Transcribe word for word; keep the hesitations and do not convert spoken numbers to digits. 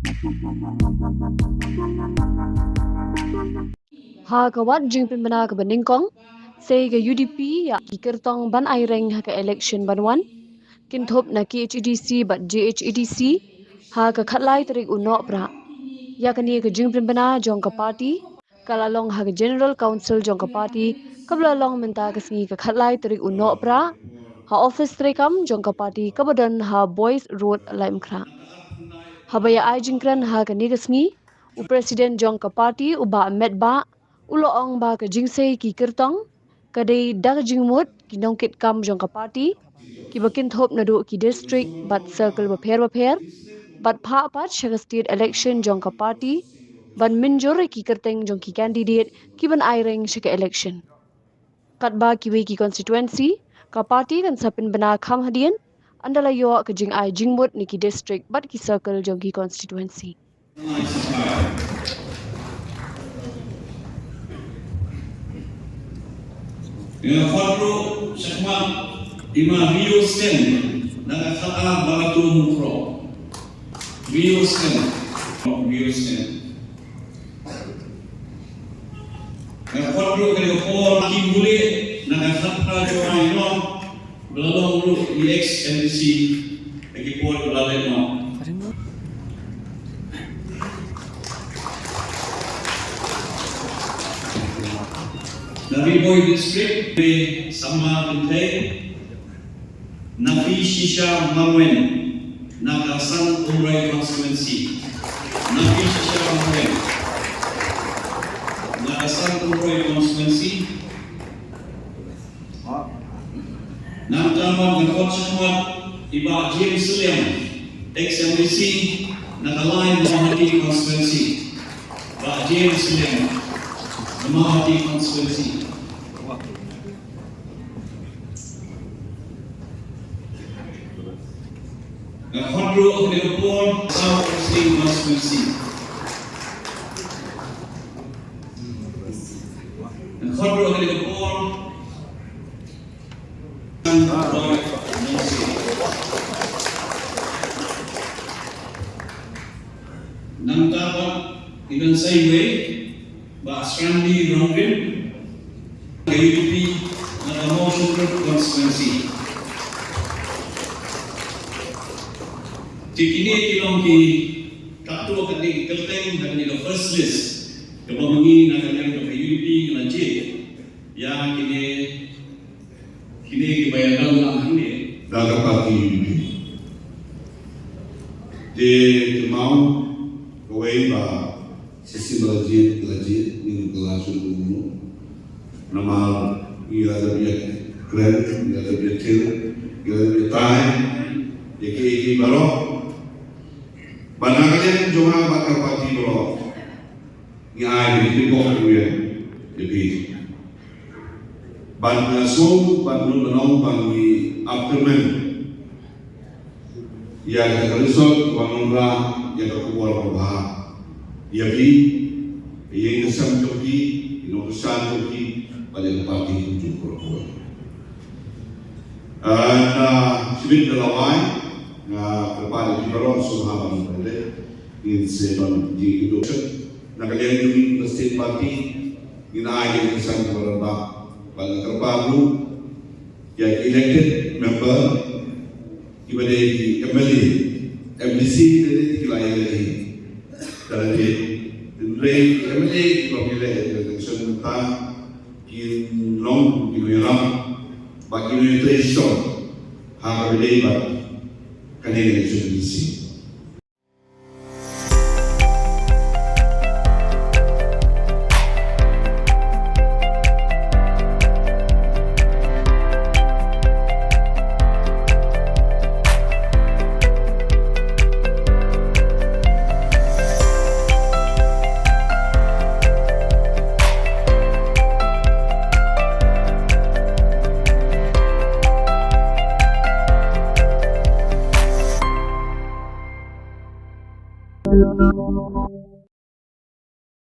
Ha ka wat jingpynbna kaba nyngkong, sa ka U D P ïa ki kyrtong ban aireng ha ka election ban wan, kynthup na K H A D C bad J H A D C, ha ka khatlai tarik u Nohprah. Ïa kane ka jingpynbna jong ka party ka la long ha ka General Council jong ka party kaba la long mynta ka sngi ka khatlai tarik u Nohprah, ha office treikam jong ka party kaba don ha Boys Road, Laitumkhrah. Haba ïa ai jingkren ha kane ka sngi, u President jong ka party u Bah Metbah u la ong ba ka jingsa ki kyrtong ka dei da ka jingmut ki nongkitkam jong ka party kiba kynthup naduh ki district bad circle bapher bapher, bad phah pat sha ka state election jong ka party ban mynjur ïa ki kyrteng jong ki candidate kiban aireng sha ka election. Katba kiwei ki constituency, ka party kan sa pynbna kham hadien ynda la ïoh ka jingai jingmut na ki district bad ki circle jong ki constituency. Nga khot ruh shakhmat i Ma Rio Stem na ka khatar Barato Mukroh. Rio Stem. Rio Stem. Nga khot ruh kane ka por Kim Bule na ka khatar Jowai North. Ba la long ruh i ex M D C ha ki por ba la leit noh. Na Ri Bhoi District, Samla Kynthei, Naphishisha Marwein, na ka San Umroi Constituency. Naphishisha Marwein, na ka San Umroi Constituency. Nangta pat nga khot shakhmat i Bah James Sylliang, ex M D C na ka Lai Mawhati Constituency. Bah James Sylliang, na Mawhati Constituency. Nga khot ruh kane ka por South East Constituency. Nga khot ruh kane ka por Nangta pat i ban sa iwei, Bah Stanley Rongrim, ka U D P na ka Mawshynrut Constituency. Te kine ki long ki katto katne ki kyrteng, katne ka first list kaba ma ngi na ka liang ka U D P ngi la jied ïa kine, kine kiba ïadon lang hangne da ka party U D P. Te te maw kawei ba shisien ba la jied, la jied, ngim kylla shuh kumno. Namar ngi la dep ïakren, ngi la dep ïakhih, ngi la dep ïatai ïa kiei kiei baroh. Bad na ka liang jong nga bad ka party baroh, ngi ai ki report ïa phi. Bad nga sngew bad nga ong ba ngi ap kyrmen ïa kata ka result kaba ngi wanrah ïa ka khubor kaba bha ïa phi, ïa ïing ïa sem jong phi, ïa ki nongkyrshan jong phi bad ïa ka party jong phi. Ynda shibit da la wai, nga kyrpad ïa phi baroh sngewbha ban ïa phi. Ngin sa ban ïa ki duk na ka liang jong ngi ka state party, ngin ai ïa ki san ki baroh ba ban kyrpad ruh ïa ki elected member, kiba dei ki M L A, M D C, dei ki la ïa leh. Ka la dei hynrei ki M L A kiba ïa leh election mynta kin long ki nongïalam bad ki nongïatrei shisha ha kaba dei bad kane ka election M D C.